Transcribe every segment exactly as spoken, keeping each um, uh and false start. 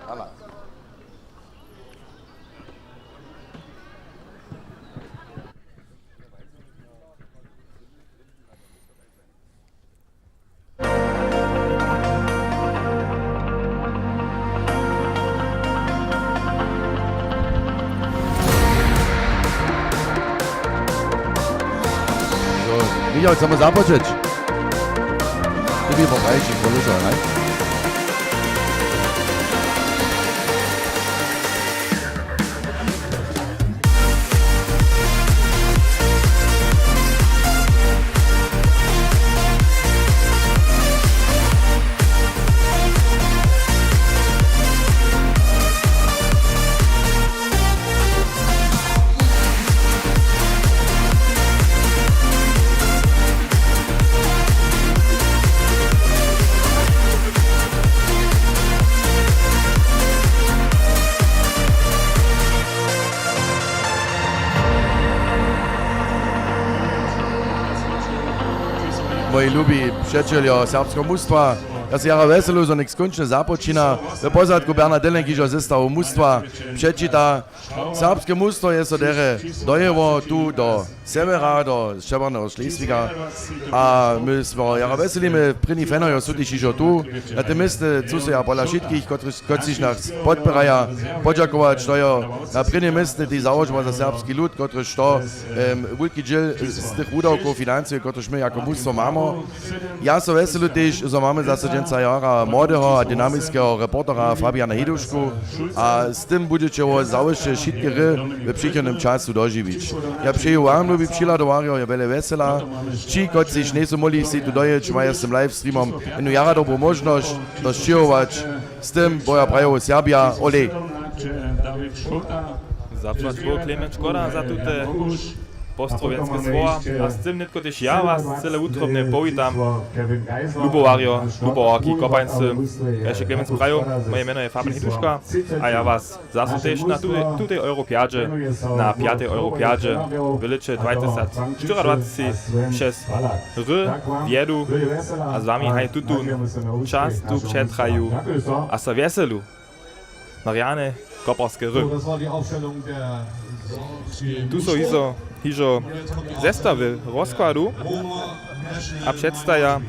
So, Michał, chcemy započeć? Ty mi poprawiš, ich položa, ne? Moji lubi přećeljo serbskeho mustwa, ja sej jara wjeselu, zo něk skónčnje započina. W pozadku Bernard Dylan, kiž je zestawu mustwa přećita. Serbske mustwo je so derje dojěło tu do sewjera, do Sćeborneho Šleswiga. A my so jara wjeselimy, prěni fanojo su tež hižo tu. Na tym městnje chcu so ja pola wšitkich, kotřiž, kotřiž nas podpěraja, podźakować, to jo na prěnim městnje tež załožba za serbski lud, kotryž to, em, wulki dźěl z tych wudawkow, financow, kotryž my jako mustwo mamy. Ja so wjeselu tež, zo mamy zaso dźensa jara młodeho a dynamiskeho reportera Fabiana Hidušku a z tym budźeće wo zawěsće wšitke hry w přichodnym času dožiwić. Ja přeju wam, lubi přihladowarjo, wjele wjesela. Ći, kotřiž njejsu móhli sej tu dojěć, maja z tym live streamom jenu jara dobru móžnosć to sćěhować. Z tym Boja prajowu Serbja, olej. Zapłać Bóh, Klemen, škoda za tute postrowjenske słowa. A z tym nětko tež ja was cyle wutrobnje powitam. Lubowarjo, lubowarki, kopańscy, kaž je Klemen prajił, moje mjeno je Fabian Hiduška a ja was zaso tež na tutej, tutej Europjadźe, na pjatej Europjadźe w lěće dwatysacštyriadwacci přez hry wjedu a z wami haj tutón čas tu přetraju a so wjeselu. Mariane, koparske hry. Tu so hižo, hižo zestawy rozkładu a předstaja.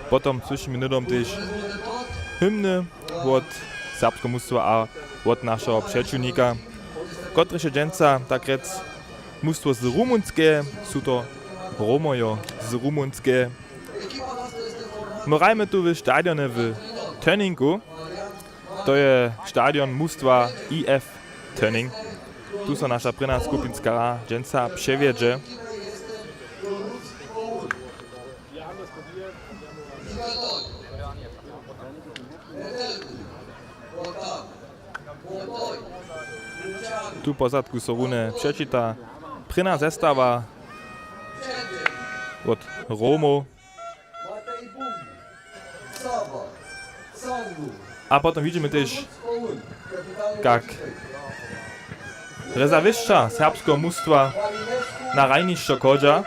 Potom słyšimy hnydom tež hymny wot serbskeho mustwa a wot našeho přećiwnika, kotryž je dźensa, tak rjec, mustwo z Rumunskeje, su to Romojo z Rumunskeje. My hrajemy tu w stadionje w Töninku. To je stadion mustwa I F Tönning. Tu so naša prěna skupinska hra dźensa přewjedźe. Tu pozadku so runje přećita prěna zestawa wot Romow. A potom widźimy tež, kak rezerwisća serbskeho mustwa na hrajnišćo chodźa.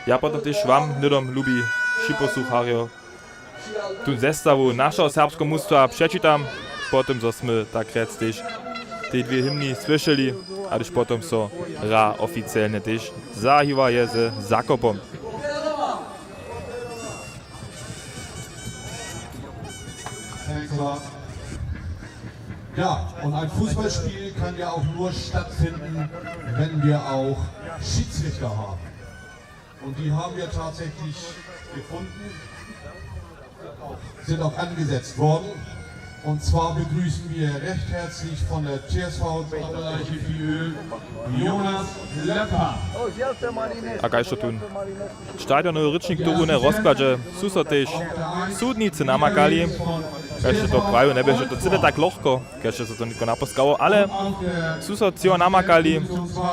Ja potom tež wam hnydom, lubi připosłucharjo, tu zestawu našeho serbskeho mustwa přećitam, po tym, zo smy tak rjec tež tej dwě hymni słyšeli, a hdyž potom so hra oficielnje tež zahiwa, je ze zakopom. Thanks a lot. Ja, und ein Fußballspiel kann ja auch nur stattfinden, wenn wir auch Schiedsrichter haben. Und die haben wir tatsächlich gefunden, sind auch angesetzt worden. Und zwar begrüßen wir recht herzlich von der T S V Doppelleiche Viöl Jonas Lepper. A kaž to tu stadionowy rěčnik tu runje rozkładźe, su so tež sudnicy namakali, kaž to prawił, njeběše to cyle tak lochko, kaž so to nětko naposkało, ale su so třeho namakali,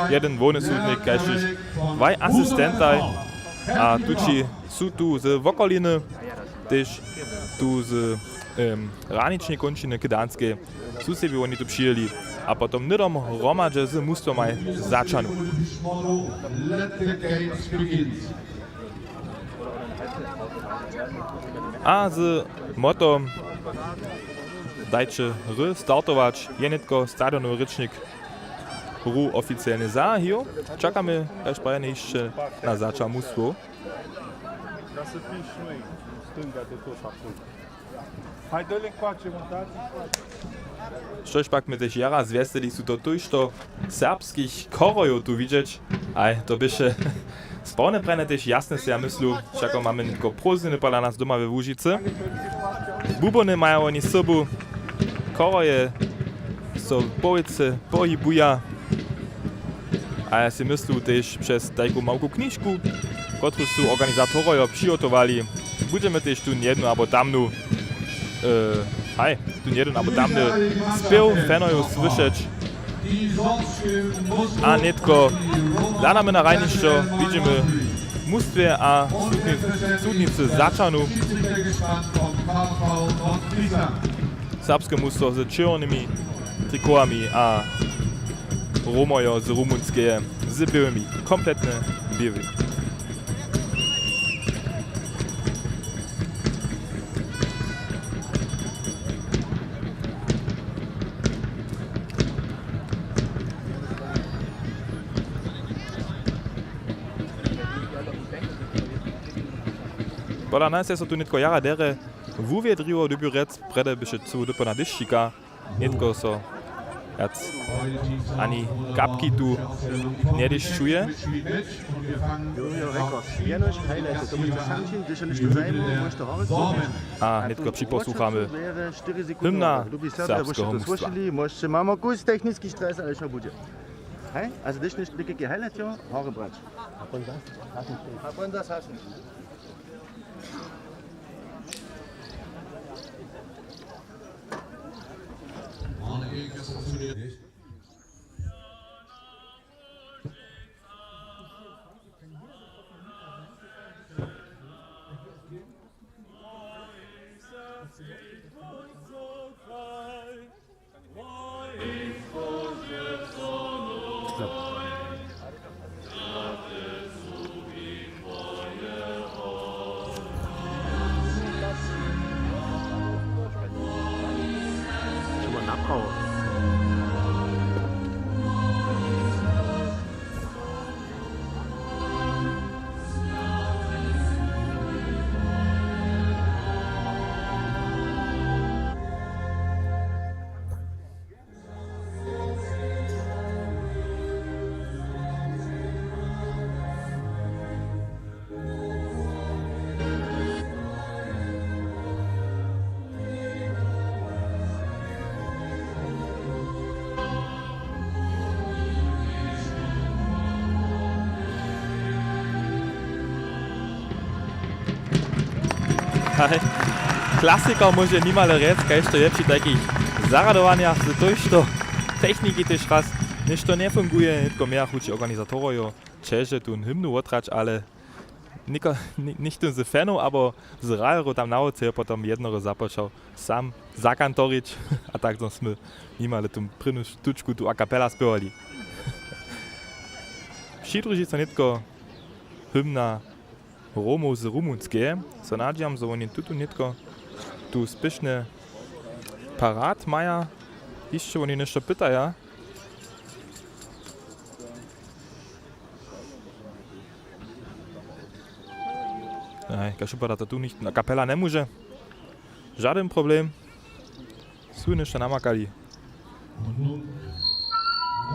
jeden hłowny sudnik, kaž tež dwaj asistentaj, a tući su tu z wokoliny, tež tu z, em, hraničnej kónčiny Gdanskej, su sebi woni tu přijěli a potom hnydom hromadźe z mustwomaj zaćahnu. A z mottom Dajće hry startować, je nětko stadionowy rěčnik hru oficielnje zahajił. Čakamy kaž prajene hišće na zača mustwow. Štož pak my tež jara zwjeseli, su to tójšto serbskich chorojow tu widźeć. Aj to běše sprawne prajene tež jasne, so ja myslu, wšako mamy nětko prózdniny pola nas doma we Łužicy. Bubony maja woni sobu, choroje so w połojcy pohibuja. A ja sej myslu tež přez tajku małku knižku, kotruž su organizatorojo přihotowali, budźemy tež tu jednu abo tamnu, e, haj, tu jednu abo tamny spěw fanojow słyšeć. A nětko hladamy na hrajnišćo, widźimy w mustwje a sudni-, sudnicy zaćahnu. Serbske mustwo z čěrnymi trikotami a Romojo z Rumunskeje z běłymi, kompletnje běły. Pola nas je so tu nětko jara derje wuwjedriło, dyrbju rjec, prjedy běše cyłu dopołdnja dešćika. Nětko so wjac ani kapki tu njedešćuje. Jo, jo, rekord. Jenož highlighty, to móžeš tam činić, hdyž so něšto zajimuje, móžeš to hory kupić. A nětko připosłuchamy hymna serbskeho mustwa. Móžeš, mamo kus techniski stres, ale wšo budźe. Hej, also hdyž něšto, někajki highlight, jo, hory brać. A potem das hasnić. Šuba naprawo. Haj. Klasikar móže nimale rjec, kaž to je při tajkich zarjadowanjach, z tójšto techniki tež raz něšto njefunguje, nětko měja chući organizatorojo, ćeže tu hymnu wotrać, ale něko-, ně-, něchtó z fanow abo z hrajerjow tam na wótře je potom jednoho započał sam zakantorić a tak smy nimale tu prěnju štučku tu a capella spěwali. Přidruži so nětko hymna Romow z Rumunskeje. So nadźijam, zo woni tutu nětko tu spěšnje parat maja. Hišće woni něšto pytaja. Aj, kaž vypada, to tu nich-, na kapela njemóže. Žadyn problem. Su něšto namakali.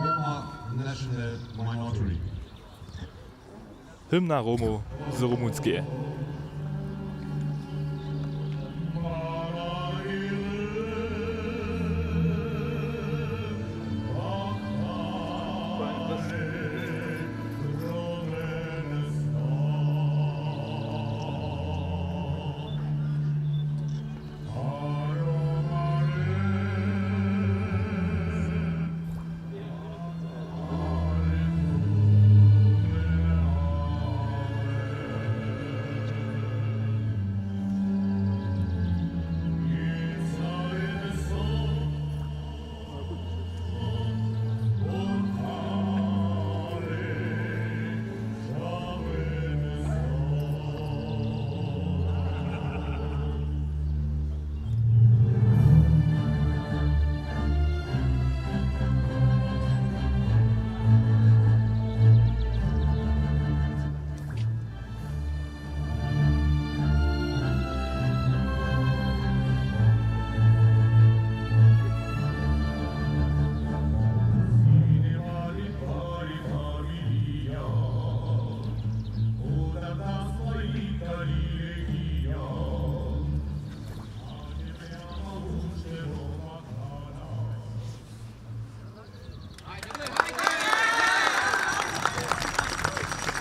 Roma National Minority. Hymna Romow z Rumunskeje.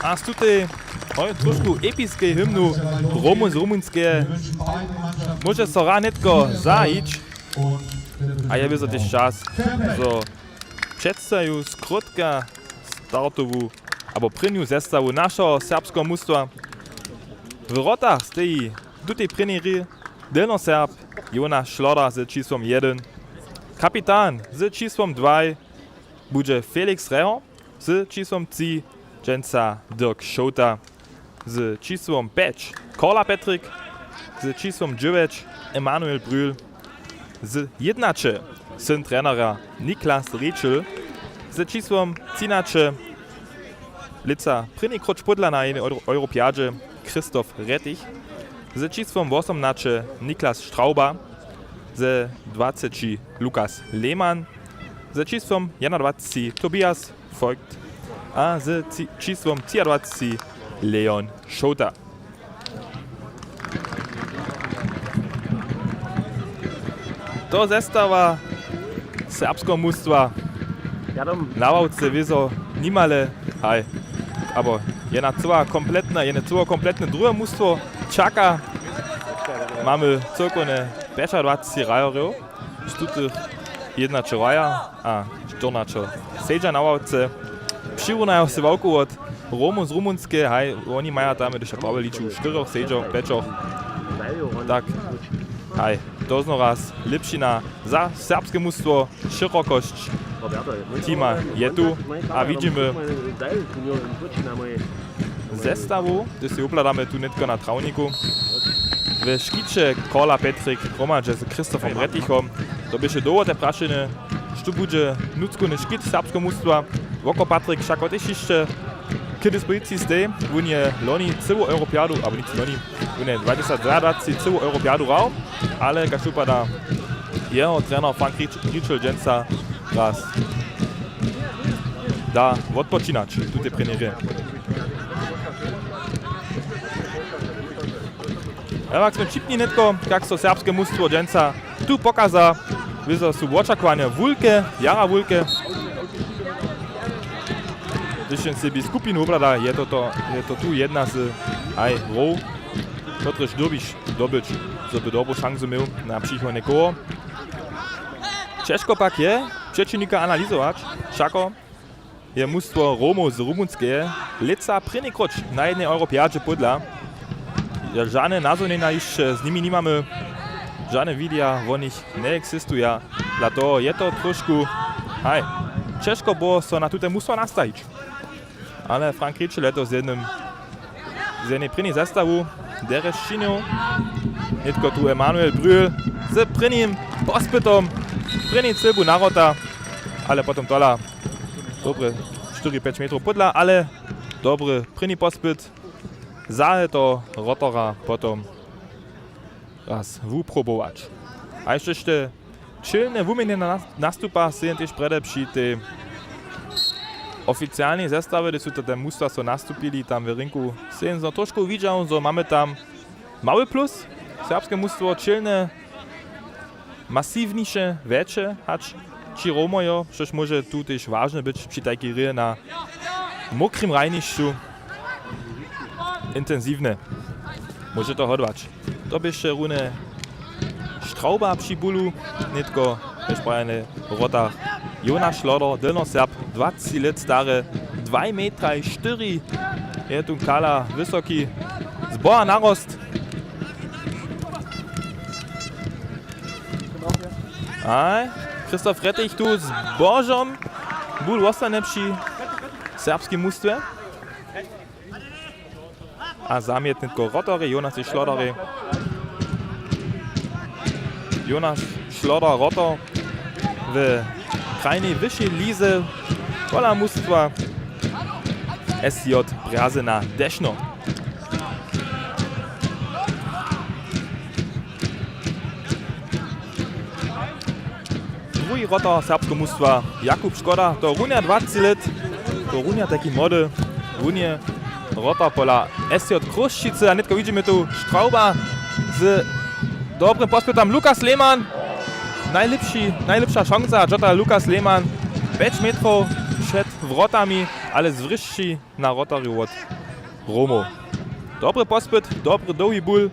A z tutej, oj, trošku episkej hymnu Romow z Rumunskeje móže so hra nětko zahajić. A je wězo tež čas, zo předstaju skrótka startowu abo prěnju zestawu našeho serbskeho mustwa. W wrotach steji w tutej prěnjej hrě Delnjoserb Jonaš Šloda z čisłom jedyn. Kapitan z čisłom dwaj budźe Felix Reho, z čisłom tři dźensa Dirk Šołta, z čisłom pjeć Korla Petrik, z čisłom dźewjeć Emanuel Brühl, z jědnaće syn trenera Niklas Rečel, z čisłom třinaće lětsa prěni króć pódla na jenej euro-, Europjadźe Christoph Rettich, z čisłom wosomnaće Niklas Strauba, ze dwaceći Lukas Lehmann, ze čisłom jednadwaceći Tobias Voigt a ze tři-, čisłom třiadwaceći Leon Šołta. To zestawa serbskeho mustwa. Na ławce wězo nimale, haj, abo jedna cyła kompletna, jedne cyło kompletne druhe mustwo čaka. Mamy cyłkowne pjećadwaceći hrajerjow, z tutych jědnaće hraja a štyrnaće sedźa na ławce. Přirunajo sej ławku wot Romow z Rumunskeje, haj, woni maja tam, hdyž ja prawje liču, štyrjoch sedźoch pjećoch. Tak, haj, to znowraz lěpšina za serbske mustwo, šěrokosć tima je tu a widźimy zestawu, hdyž sej wobhladamy tu nětko na trawniku. We škiće Korla Petrik hromadźe z Christophom Rettichom. To běše dołho te prašenje, štó budźe nutřkowny škit serbskeho mustwa. Woko Patrik wšako tež hišće k dispoziciji stej. Wón je loni cyłu Europjadu, abo nic loni, wón je dwatysacdwajadwaceći cyłu Europjadu hrał, ale kaž wupada, jeho trener Frank Rič-, Ričel dźensa raz da wotpočinać w tutej prěnjej hrě. Ewa, ak smy ćipni nětko, kak so serbske mustwo dźensa tu pokaza, wězo su wočakowanja wulke, jara wulke. Hdyž jen sebi skupinu wobhlada, je to, to, je to tu jedna z, haj, hrow, kotryž dyrbiš dobyć, zo by dobru šansu měł na přichodne koło. Ćežko pak je přećiwnika analizować, wšako je mustwo Romow z Rumunskeje lětsa prěni króć na jednej Europjadźe pódla. Žane nazhonjenja hišće z nimi nimamy, žane widea wo nich njeeksistuja. Dla toho je to trošku, haj, ćežko było so na tute mustwa nastajić. Ale Frank Ričel je to z jednym, z jednej prěnjej zestawu derje sčinił. Nětko tu Emanuel Brühl z prěnjim pospytom, prěnji cyłbu na wrota, ale potom tola dobre štyri pjeć metrow pódla, ale dobry prěni pospyt. Zahe to wrotara potom raz wuprobować. A hišće hišće čilne wuměnjene nas-, nastupa sej jen tež prjedy při tej oficialnej zestawje, hdyž su to te mustwa so nastupili tam w rinku, sej jen zo trošku widźał, zo mamy tam mały plus. Serbske mustwo čilne masiwniše wjeće hač ći Romojo, štož móže tu tež wažne być při tajkej hrě na mokrim hrajnišću. Intensiwne. Móže to hodłać. To běše runje Strauba při bulu, nětko tež praje na wrotach Jonaš Šlodo, Delnjoserb, dwaceći lět stary, dwaj metraj štyri, je tu kala wysoki, zboha narost. A Christoph Rettich tu z božom, bul wostanje při serbskim mustwje. A zamjetnitko wrotarjej, Jonasej Šlodarjej. Jonas Šlodar, wrotar w krajnej wyšej lize pola mustwa S J Brjazena Dešno. Druhi wrotar serbskeho mustwa, Jakub Škoda, to runja dwaceći lět, to runja tajki młody, runje wrotar pola S J Chrósćicy a nětko widźimy tu Strauba z dobrym pospytom, Lukas Lehmann, najlěpši, najlěpša šansa, dźota Lukas Lehmann, pjeć metrow před wrotami, ale zwrěšći na wrotarju wot Romow. Dobry pospyt, dobry dołhi bul.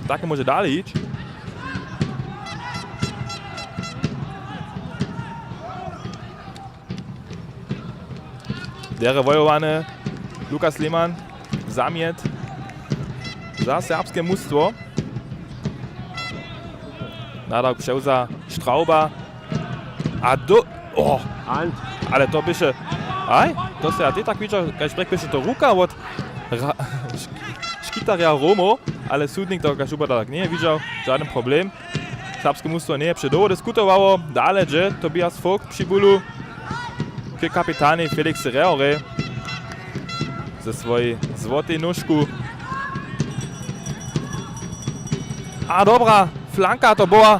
Tak móže dale hić. Derje wojowane. Lukas Lehmann. Zamjet za serbske mustwo. Nadawk přewza Strauba. A do... O! Hand. Ale to běše... Aj, to se ja tež tak widźał, kaž prjek běše to ruka wot ra-, šk-, škitarja Romow, ale sudnik to kaž wupada tak njeje widźał, žadyn problem. Serbske mustwo njeje předołho diskutowało. Dale dźe Tobias Vogt při bulu k kapitanej Felix Rehorej ze swojej złotej nóžku. A dobra flanka to była.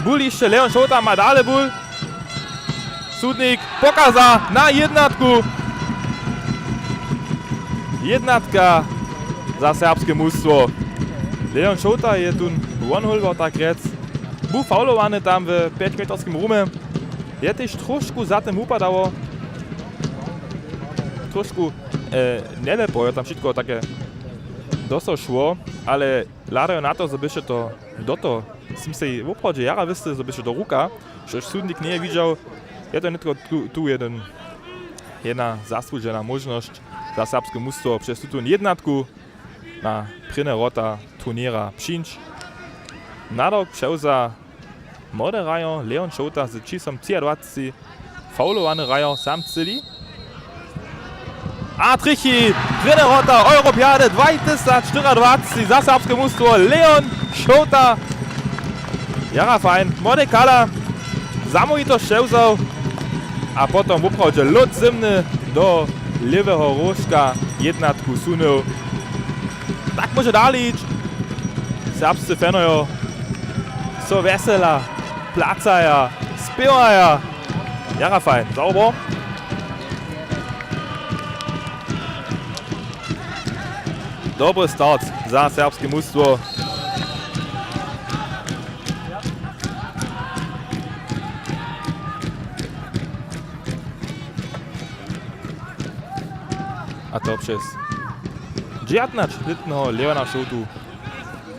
Bul hišće, Leon Šołta ma dale bul. Sudnik pokaza na jednatku. Jednatka za serbske mustwo. Leon Šołta je tu wonholwał tak rjec. Był faulowany tam w pjeć meterskim rumje. Je tež trošku za tym wupadało. Trošku, e, njelepo je tam wšitko take doso šło, ale hladajo na to, zo běše to do toho. Sym sej woprawdźe jara wěsty, zo běše to ruka, štož sudnik njeje widźał. Je to nětko tu, tu jedyn, jedna zasłužena móžnosć za serbske mustwo přez tutón jednatku na prěnje wrota turněra přińć. Nadawk přewza młody hrajo Leon Šołta z čisłom třiadwacci. Faulowany hrajo sam cyli. A trjechi prěnje wrota Europjady dwatysać štyriadwacci za serbske mustwo Leon Šołta. Jara fajn, młody kala, zamołwito přewzał a potom woprawdźe lód zymny do lěweho róžka jednatku sunył. Tak móže dale hić. Serbscy fanojo so wjesela, placaja, spěwaja. Jara fajn, sauber. Dobry start za serbske mustwo. A to přez dźewjatnaćlětneho Leona Šołtu,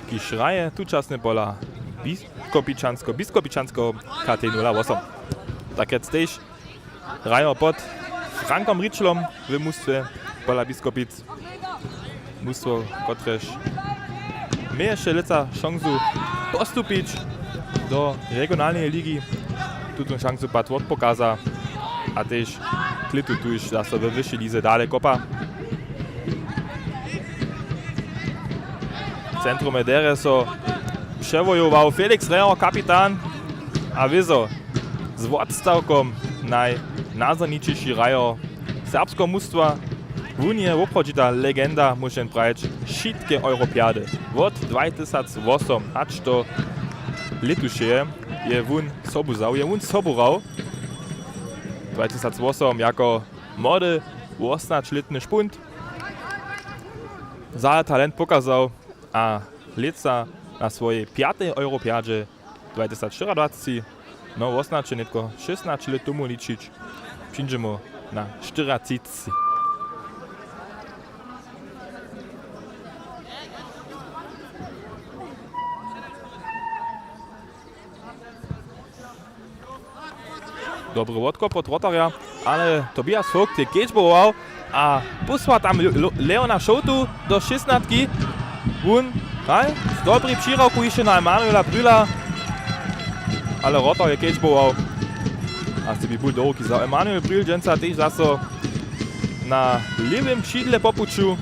kiž hraje tučasnje pola Biskopičansko-, Biskopičanskeho K T nula wosom. Tak rjec tež hrajo pod Frankom Ričlom w mustwje pola Biskopic. Mustwo, kotrež měješe lětsa šansu postupić do regionalneje ligi. Tutón šansu pak wotpokaza a tež klětu tuž zaso we wyšej lize dale kopa. Centrum derje so přewojował Felix Reho, kapitan, a wězo z wotstawkom najnazornićiši hrajo serbskeho mustwa. Wón je woprawdźita legenda, móžem prajić, wšitke Europjady. Wot dwatysacwosom hač do lětušeje je wón sobu wzał, je wón sobu hrał. Dwatysacwosom jako młody, wosomnaćlětny špunt za talent pokazał a lětsa na swojej pjatej Europjadźe dwatysacštyriadwacci. No, wosomnaće nětko šěsnaće lět tomu ličić, přińdźemy na štyriatřicci. Dobry wotkop wot wrotarja, ale Tobias Vogt je kedźbował a posła tam Le-, Le-, Leona Šołtu do šěsnatki. Wón, haj, z dobrej přirawku hišće na Emanuela Brüla, ale wrotar je kedźbował a z tymi bul do ruki wzał. Emanuel Brühl dźensa tež zaso na lěwym křidle po puću,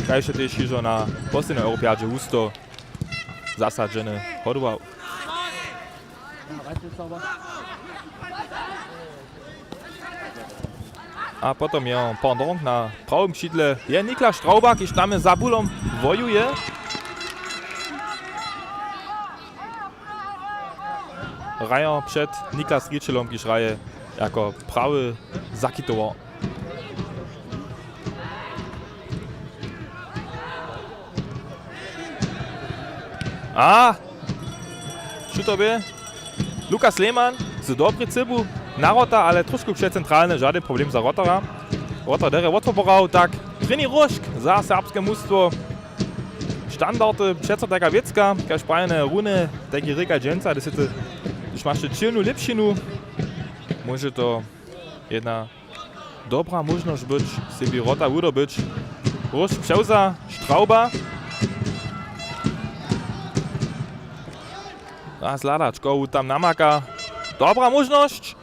kaž je tež hižo na poslednjej Europjadźe husto zasadźeny, hodował. A potom jeho pendant na prawym křidle je Niklas Straubach, kiž tam za bulom wojuje. Hrajo před Niklas Ričelom, kiž hraje jako prawy zakitował. A šutobje Lukas Lehmann z dobrej cybu Na wrota, ale trošku přecentralne, žadyn problem za wrotara. Wrotar derje wotwoporał, tak prěni róžk za serbske mustwo. Standardy, přeco taka wěcka, kaž prajene runy, tak je rěka dźensa, hdyž sy ty, hdyž maš ty čělnu lěpšinu, móže to jedna dobra móžnosć być, sebi wrota wudobyć. Róžk přewza Strauba. A zhladać, komu tam namaka. Dobra móžnosć.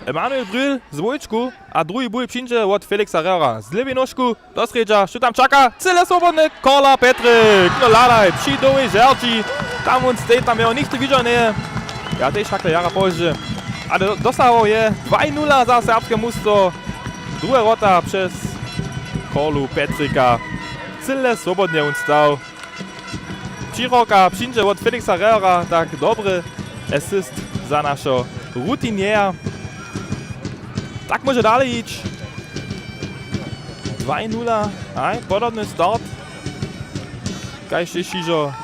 Emanuel Brühl z dwójčku a druhi bul přińdźe wot Felixa Rehera. Z lěwej nóžku do srjedźa, što tam čaka? Cyle swobodne, Kola Petrik. No hladaj, při dołej žerći. Tam wón steji, tam jeho nichtó widźał njeje. Ja tež takle jara pozdźe. Ale do-, dosahował je dwaj nula za serbske mustwo. Druhe wrota přez Kolu Petrika. Cyle swobodnje wón stał. Přiroka přińdźe wot Felixa Rehera, tak dobry assist za našeho rutinieja. Tak móže dale jić. Dwaj nula, aj, podobny start. Kaž tež hižo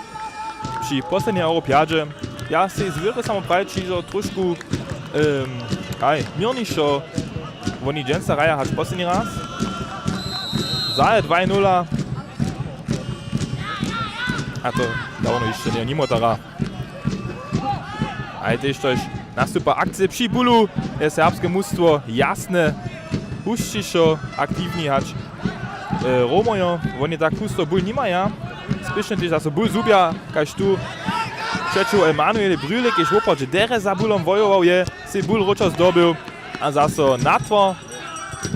při poslednjej Europjadźe. Ja sej zwěry samo prajić hižo trošku, em, aj, měrnišo. Woni dźensa hraja hač posledni raz. Zahe dwaj nula. A to dawno hišće njeje nimo tara. A je tež tož nastupa akcije při bulu. Je serbske mustwo jasne hušćišo aktiwni hač, e, Romojo. Woni tak husto bul nimaja. Spěšnje tež zaso bul zhubja, kaž tu přećiwo Emanuele Brühle, kiž woprawdźe derje za bulom wojował je, sej bul wróćo zdobył. A zaso natwar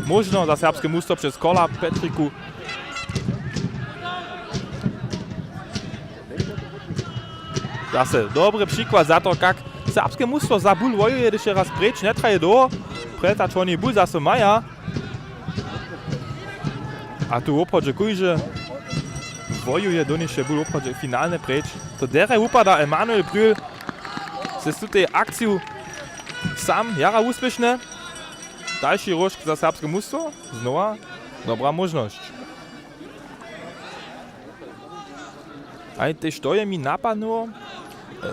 móžno za serbske mustwo přez Kola Petriku. Zase dobry přikład za to, kak serbske mustwo za bul wojuje, hdyž je raz preč, njetraje dołho, prjec hač woni bul zaso maja. A tu woprawdźe kóždy wojuje, doniše bul woprawdźe finalnje preč. To derje wupada, Emanuel Brühl z tutej akciju sam jara wuspěšny. Dalši róžk za serbske mustwo. Znowa dobra móžnosć. A tež to je mi napadnyło,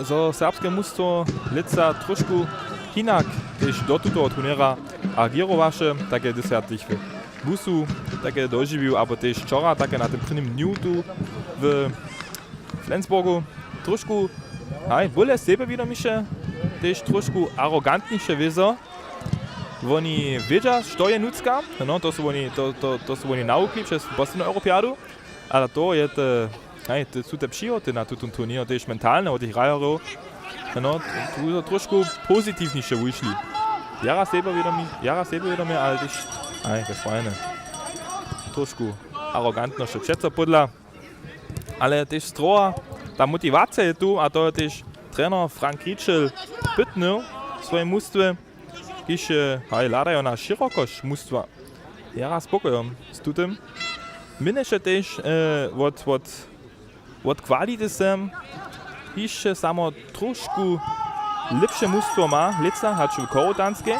zo serbske mustwo lětsa trošku hinak tež do tutoho turněra agěrowaše, tak je dysatich w busu, tak je dožiwił, abo tež wčora, tak je na tym prěnim dnju tu w Flensburgu trošku, haj, bóle sebjewidomiše, tež trošku arogantniše wězo. Woni wědźa, što je nutřka. No, to su woni, to, to, to su woni nawukli přez poslednu Europjadu. Ale to je te, haj, te, su te přihoty na tutón turněr, tež mentalne wot tych hrajerjow. No, tu so trošku pozitiwniše wušli. Jara sebjewidomi, jara sebjewidomje, ale tež, haj, to je fajne. Trošku arogantnosće přeco podla. Ale tež strowa, ta motiwacija je tu a to je tež trener Frank Rietschel pytnył w swojim mustwje, kiž, e, haj, hladajo na šěrokosć mustwa. Jara spokojom z tutym. Měnješe tež, e, wot, wot, wot kwality sem hišće samo trošku lěpše mustwo ma lětsa hač w Korutanskej.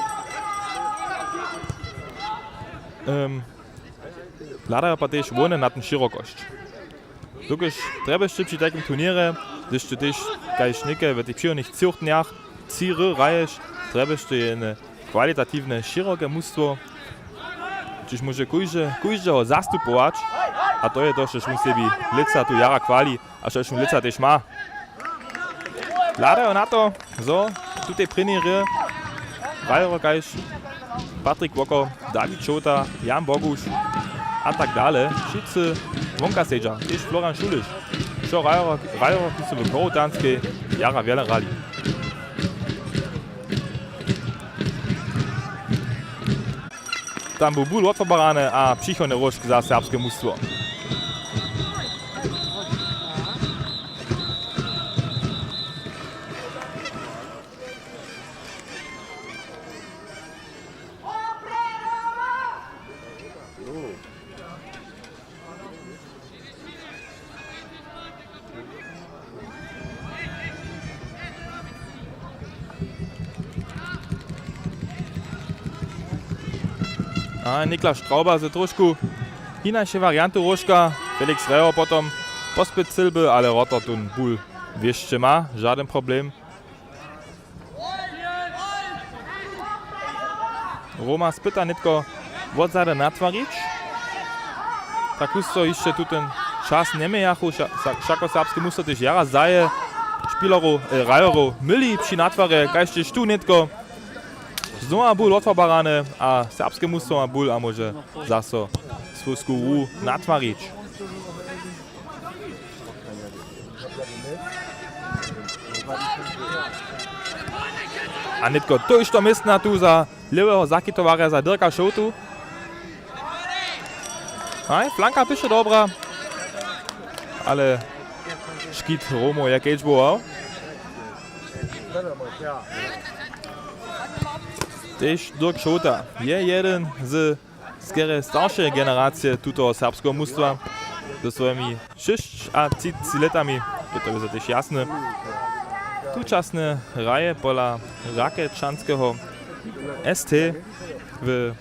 Em, hladajo pa tež wone na ten šěrokosć. Dokelž trjebaš ty při tajkim turněrje, hdyž ty tež, kaž něke w tych přirodnych třoch dnjach tři hry hraješ, trjebaš ty jedne kwalitatiwne, šěroke mustwo, hdźež móže kóžde, kóždeho zastupować. A to je to, štož wón sebi lětsa tu jara chwali a štož wón lětsa tež ma. Hladajo na to, zo w tutej prěnjej hrě hrajerjo kaž Patrik Wocker, Dawid Šołta, Jan Boguš a tak dale. Wšitcy wonka sedźa, tež Florian Šuliš. Wšo hrajerjo, hrajerjo, kiž su w Korutanskej jara wjele hrali. Tam był bul wotobarany a přichodny róžk za serbske mustwo. A Niklas Strauba ze trošku hinaše warianty róžka. Felix Reho potom pospyt cylby, ale wrotar tón bul wěsće ma, žadyn problem. Roma spyta nětko wotzady natwarić. Tak husto hišće tutón čas njemějachu, wša-, wša-, wšako serbske mustwo tež jara zaje špilerow, e, hrajerow myli při natwarje, kaž tež tu nětko znowa bul wotfarbarany a serbske mustwo ma bul a móže zaso swójsku hru natwarić. A nětko tójšto městna tu za lěweho zakitowarja, za Dirka Šołtu. Haj, flanka běše dobra, ale škit Romow je kedźbował. Tež Dirk Šołta je jedyn z skerje staršeje generacije tutoho serbskeho mustwa. Ze swojimi šěsćatřicci lětami je to wězo tež jasne. Tučasne hraje pola Rakečanskeho S T w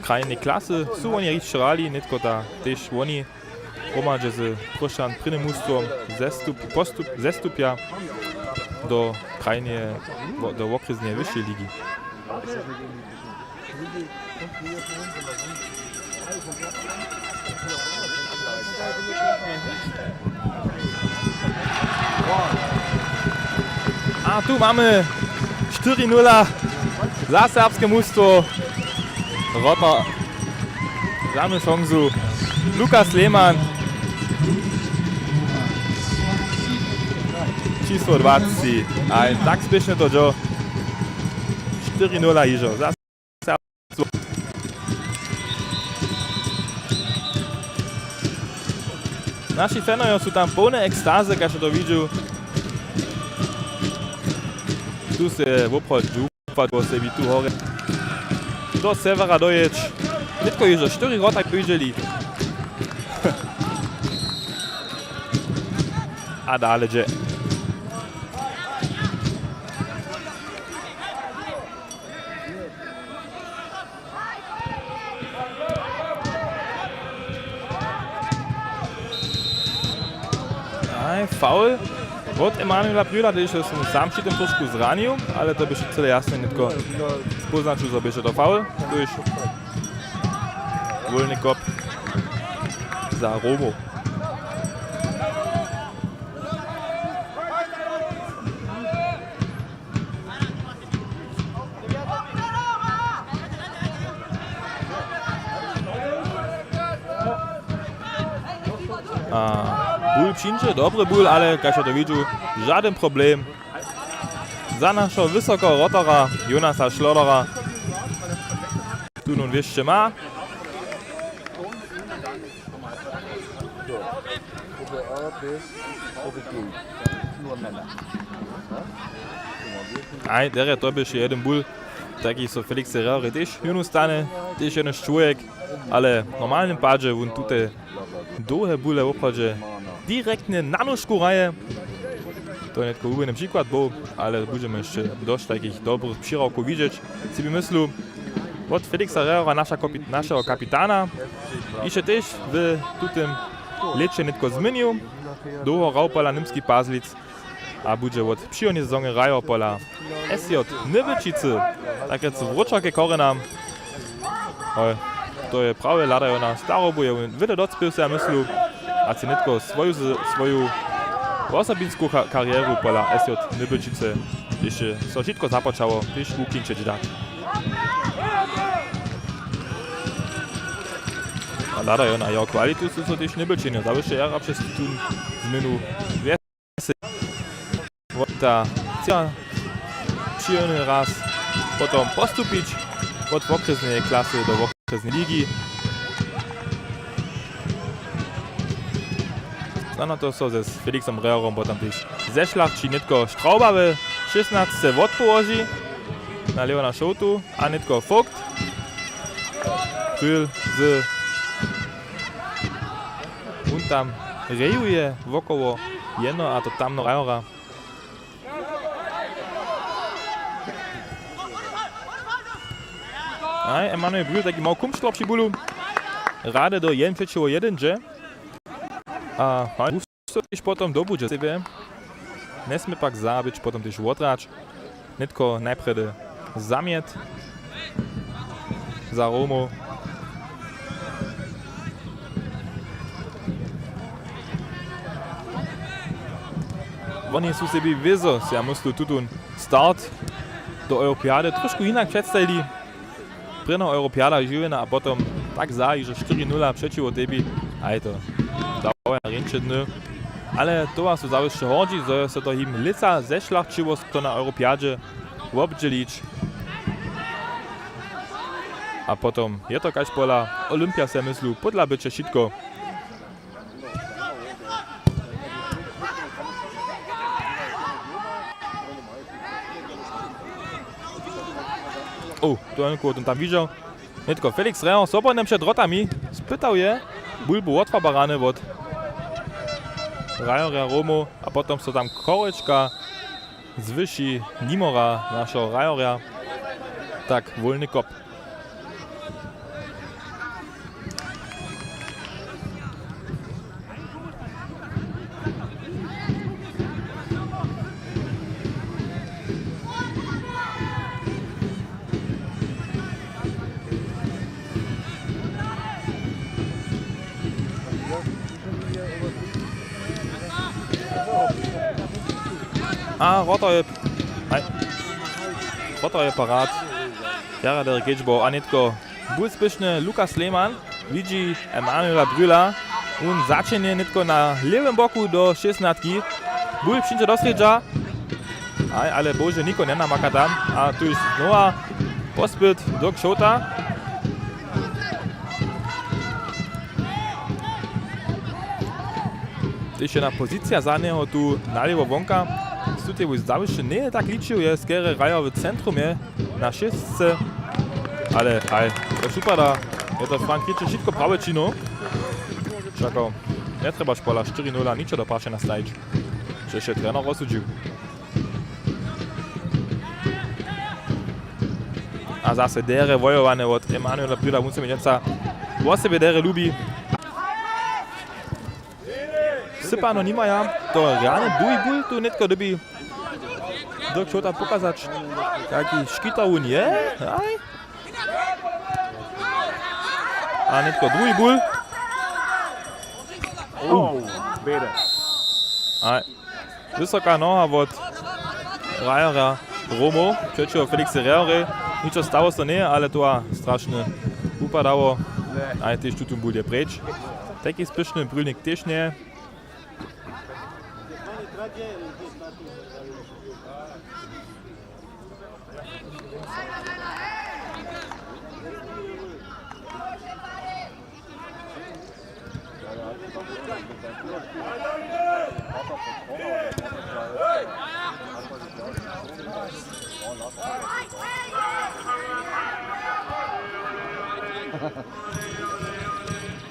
krajnej klasy. Su woni hišće hrali, nětko ta tež woni hromadźe z Chróšćan prěnim mustwom zestup-, postup-, zestupja do krajneje, wo-, do wokrjesneje wyšej ligi. A tu mamy štyri nula za serbske mustwo. Rotor. Žanu šansu. Lukas Lehmann. Čísło dwacci. A tak spěšnje to dźo. Štyri nula hižo. Za serbske mustwo. Naši fanojo su tam połne ekstazy, kaž to widźu. Tu se woprawdźe padło sebi tu horje. Do sewera dojěć. Nětko hižo štyri wrota widźeli. A dale dźe. Aj, foul wot Emanuela Brühla, hdyž so sam při tym trošku zranił, ale to běše cyle jasne nětko spóznaću, zo běše to foul. Tuž wólny kop za Romow. A bul přińdźe, dobry bul, ale kaž ja to widźu, žadyn problem za našeho wysokeho wrotara Jonasa Šlodera. Tu nun wěsće ma. Aj, derje, to běše jedyn bul, taki so Felix Herrera tež jónu stanje, tež jenož čłowjek, ale w normalnym padźe wón tute dołhe bule woprawdźe direktnje na nóžku hraje. To je nětko wuwiwny přikład był, ale budźemy hišće dosć takich dobrych přihrałkow widźeć. Sebi myslu, wot Felixa Herrera, naša kopi-, našeho kapitana, hišće tež w tutym lěće nětko změnił. Dołho hrał pola Němskich Pazlic a budźe wot přichodneje sezony hrajo pola S J Nybylčicy, tak rjec wróćo ke korjenam. Hoj, to je prawje hladajo na starobu, je wón wjele docpěł, so ja myslu, a chce nětko swoju, swoju wosobinsku ka-, karjeru pola S J Nybylčicy, kiž je so wšitko započało, tež wukónčeć dać. A hladajo na jeho kwalitu, su so tež Nybylčenjo zawěsće jara přez tu změnu wjesy. Wota chce přichodny raz potom postupić wot wokrjesneje klasy do wokrjesneje ligi. Snano to so ze Felixom Herrerom potom tež zešlachći. Nětko Strauba we šěsnasće wotpołoži na Leona Šołtu a nětko Vogt. Brühl z, wón tam rejuje wokoło jeno a to tamno hrajora. Aj, Emanuel Brühl, taki mało kumštro při bulu. Rady do jedyn přećiwo jedyn dźe. A, aj, so tež potom dobudźe sebje. Njesmě pak zabyć potom tež wotrać. Nětko najprjedy zamjet. Za Romow. Woni su sebi wězo, so ja myslu, tutón start do Europejady trošku hinak předstajili. Prěnja Europejada žiwjena a potom tak za hižo štyri nula přećiwo tebi. A je to dawoja rjeńše dny. Ale towarstwo zawěsće hordźi, zo je so to jim lětsa zešlachćiło, so to na Europejadźe wobdźělić. A potom je to kaž pola Olympia, se myslu, podla byće wšitko. O, to je někoho tam wižał. Nětko Felix Reher swobodny před wrotami. Spytał je. Bul bu wotfarbarany wot Rajorja Romow a potom so tam chorečka zwyši nimora našeho Rajorja. Tak, wólny kop. A wrota je, aj. Wrota je parat. Jara derje kedźbował a nětko bul spěšny Lukas Lehmann widźi Emanuela Brüla. Wón začinje nětko na lěwym boku do šěsnatki. Bul přińdźe do srjedźa. Aj, ale bohužel niko njenamaka tam. A tuž znowa pospyt do Kšołta. Tež jedna pozicija za njeho tu nalěwo wonka. Su tež zawěsće njeje tak ličił, je skerje hrajo w centrumje na šěsce. Ale haj, to připada, je to Frank Kričel wšitko prawje činił. Wšako njetrjebaš pola štyri nula ničo do prašenja stajić, žež je trener rozsudźił. A zase derje wojowane wot Emanuela Brüla, wón se mi dźensa wosebje derje lubi. Sypano nimaja, to rjany duhi bul, tu nětko dyrbi do Kšołta pokazać, kaki škitar wón je. Aj. A nětko druhi bul. Oh, běda. Aj. Wysoka noha wot Rajera Romow, přećiwo Felixej Reherej. Ničo stało so njeje, ale to a strašne wupadało. A je tež tutón bul je preč. Tajki spěšny brylnik tež njeje.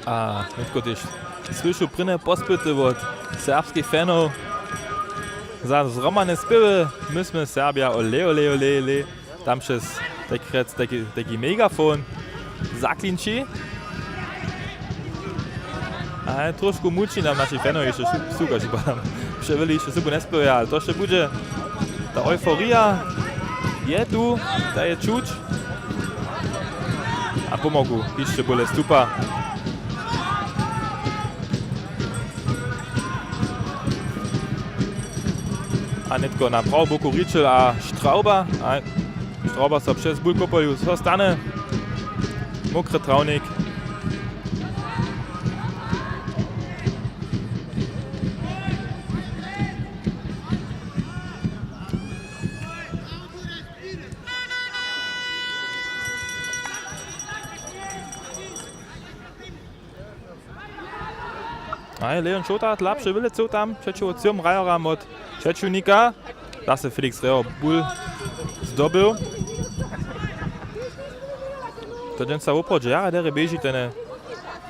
A nětko tež słyšu prěnje pospyty wot serbskich fanow za zhromadne spěwy: „My smy Serbja, ole, ole, ole, ole.“ Tam přez tajki, tajki megafon zaklinči. A trošku muči nam naši fanow, hišće su-, suka, hišće padam. Přewjele hišće suku njespěwaja, ale to hišće budźe. Ta euforija je tu, ta je čuć. A pomogu hišće bóle stupa. A nětko na prawu boku Ričel a Strauba. A Strauba so přez bul kopolju, so stanje? Mokry trawnik. A je Leon Šołta tlapše wylecył tam přećiwo třom hrajoram wot přećiwnika. Zase Felix Reho bul zdobył. To dźensa woprawdźe jara derje běži, tene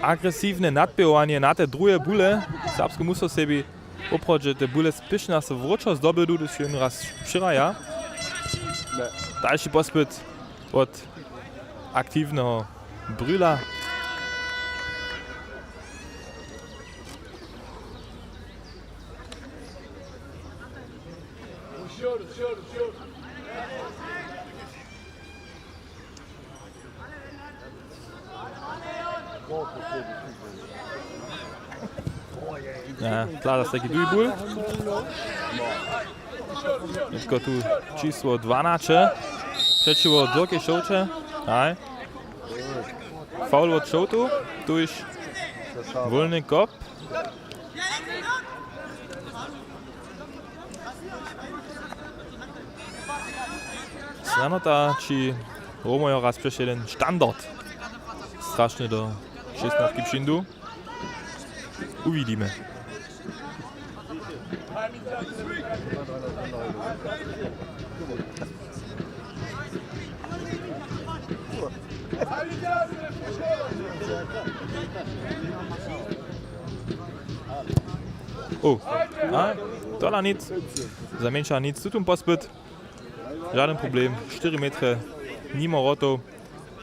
agresywne nadpěrowanje na te druhe bule. Serbske muso sebi woprawdźe te bule spěšnje so wróćo zdobydu, hdyž jón raz přihraja. Dalši pospyt wot aktiwneho Brüla. Ja, tla zase taki drugi bul. Nětko tu čisło dwanaće. Přećiwo dwurkej šołće. Haj. Foul wot šołtu. Tuž wólny kop. Snano ta ći Romojo raz přešedł jeden standard. Strašny do šestnastki přińdu. Uwidimy. O, a, tola nic. Zamjeńša nic, tu tón pospyt. Žadyn problem. Štyri metry. Nimo wrotow.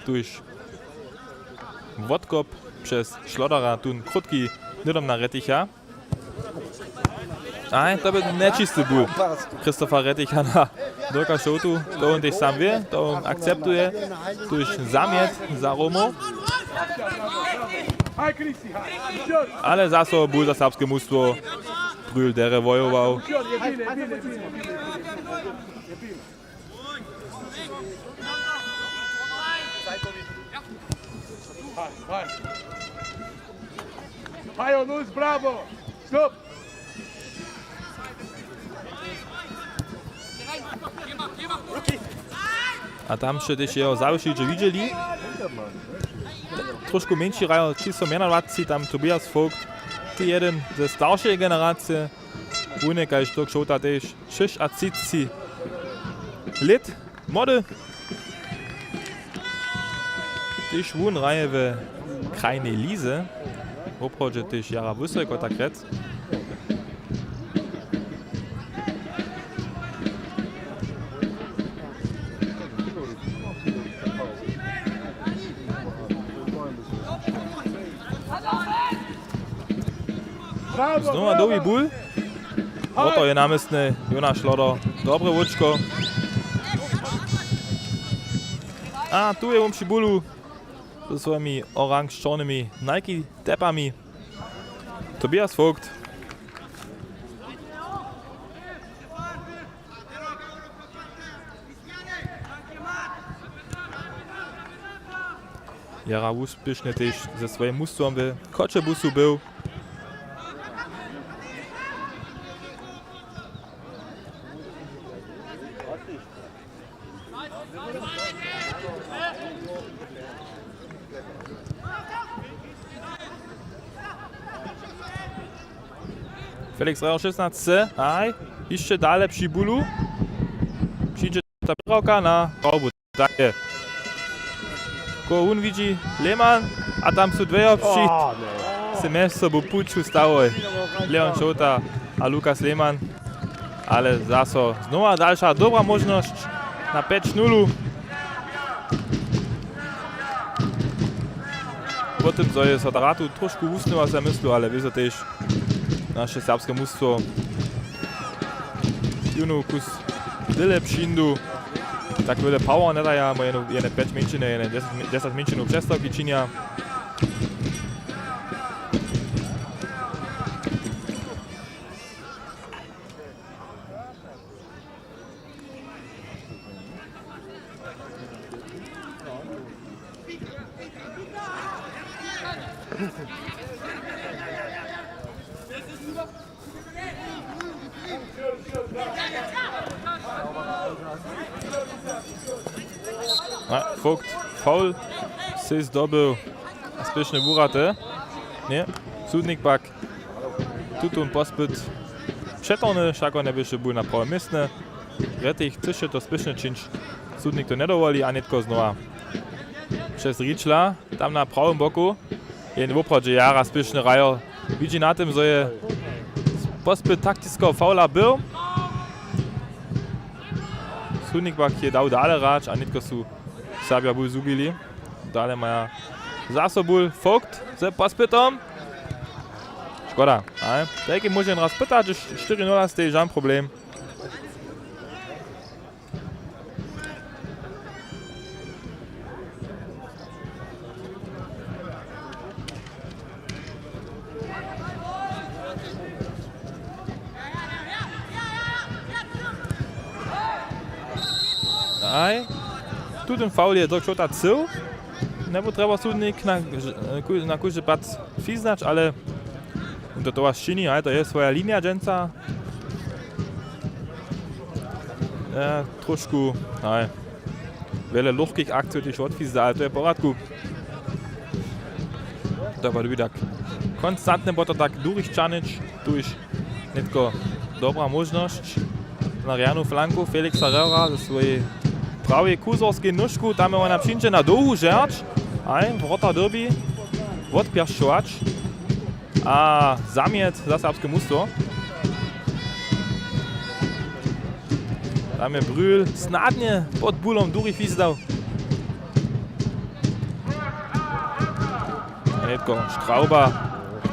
Tuž wotkop přez Šlodara, tón krótki hnydom na Retticha. Aj, to by nječisty bul Christopha Retticha na Dirka Šołtu. To wón tež sam wě, to wón akceptuje. Tuž zamjet za Romow. Ale zaso bul za serbske mustwo. Brühl derje wojował. Hajo, los, brawo! Stop! A tam sće tež jeho zawěsći hižo widźeli. Trošku mjeńši hrajo, čisło mjenadwaceći, tam Tobias Vogt, ty jeden ze staršeje generacije. Wón je kaž Dirk Šołta tež šěsćatřiceći lět młody. Tež wón hraje w krajnej lize. Woprawdźe tež jara wysoko, tak rjec. Znowa dołhi bul. Wo to je namjestny Jonaš Šlodar. Dobre łóčko. A tu je wón při bulu ze swojimi oranž-čornymi Nike tepami. Tobias Vogt. Jara wuspěšny tež ze swojim mustwom w Choćebuzu był. Felix Reier šěsnaće, haj, hišće dale při bulu. Přińdźe ta přirawka na Raubu, tak je. Koho wón widźi? Lehmann, a tam su dwejo při se mjez sobu puću stałoj. Leon Šołta a Lukas Lehmann. Ale zaso znowa dalša dobra móžnosć na pjeć nulu. Po tym, zo je so ta ratu trošku wusnyła, so myslu, ale wězo tež naše serbske mustwo jónu kus dyle přińdu. Tak wjele power njedaja, mo jene, jene pjeć mjeńšiny, jene dźesać, dźesać mjeńšinow přestawki činja. A, Vogt, foul, sej zdobył. A spěšne wuraty. Ně, sudnik pak tutón pospyt přetorhny, wšako njeběše bul na prawym městnje. Retich chcyše to spěšnje čińć. Sudnik to njedowoli a nětko znowa přez Ričla, tam na prawym boku. Jen woprawdźe jara spěšny hrajo. Widźi na tym, zo je pospyt taktiskeho faula był. Sudnik pak je dał dale hrać a nětko su Serbja bul zhubili. Dale maja zaso bul Vogt z pospytom. Škoda, ale tajki móže jen raz pytać, štyri nula steji žan problem. Aj, tutón faul je do čota cył. Njebu trjeba sudnik na, na kóždy pad fiznać, ale to towarš čini, aj, to je swoja linija dźensa. Ja, trošku, aj, wjele luchkich akcijow tež wotfizda, ale to je w porjadku. To pa dubi tak konstantne, bo to tak durich čanić, tuž nětko dobra móžnosć na rjanu flanku Felixa Rehra ze swojej prawej kuzorskej nóžku. Tam je wona přińdźe na dołhu žerč. Aj, wrota dyrbi wotpjeršćować. A zamjet za serbske mustwo. Tam je Brühl snadnje pod bulom durich fizdał. Nětko Strauba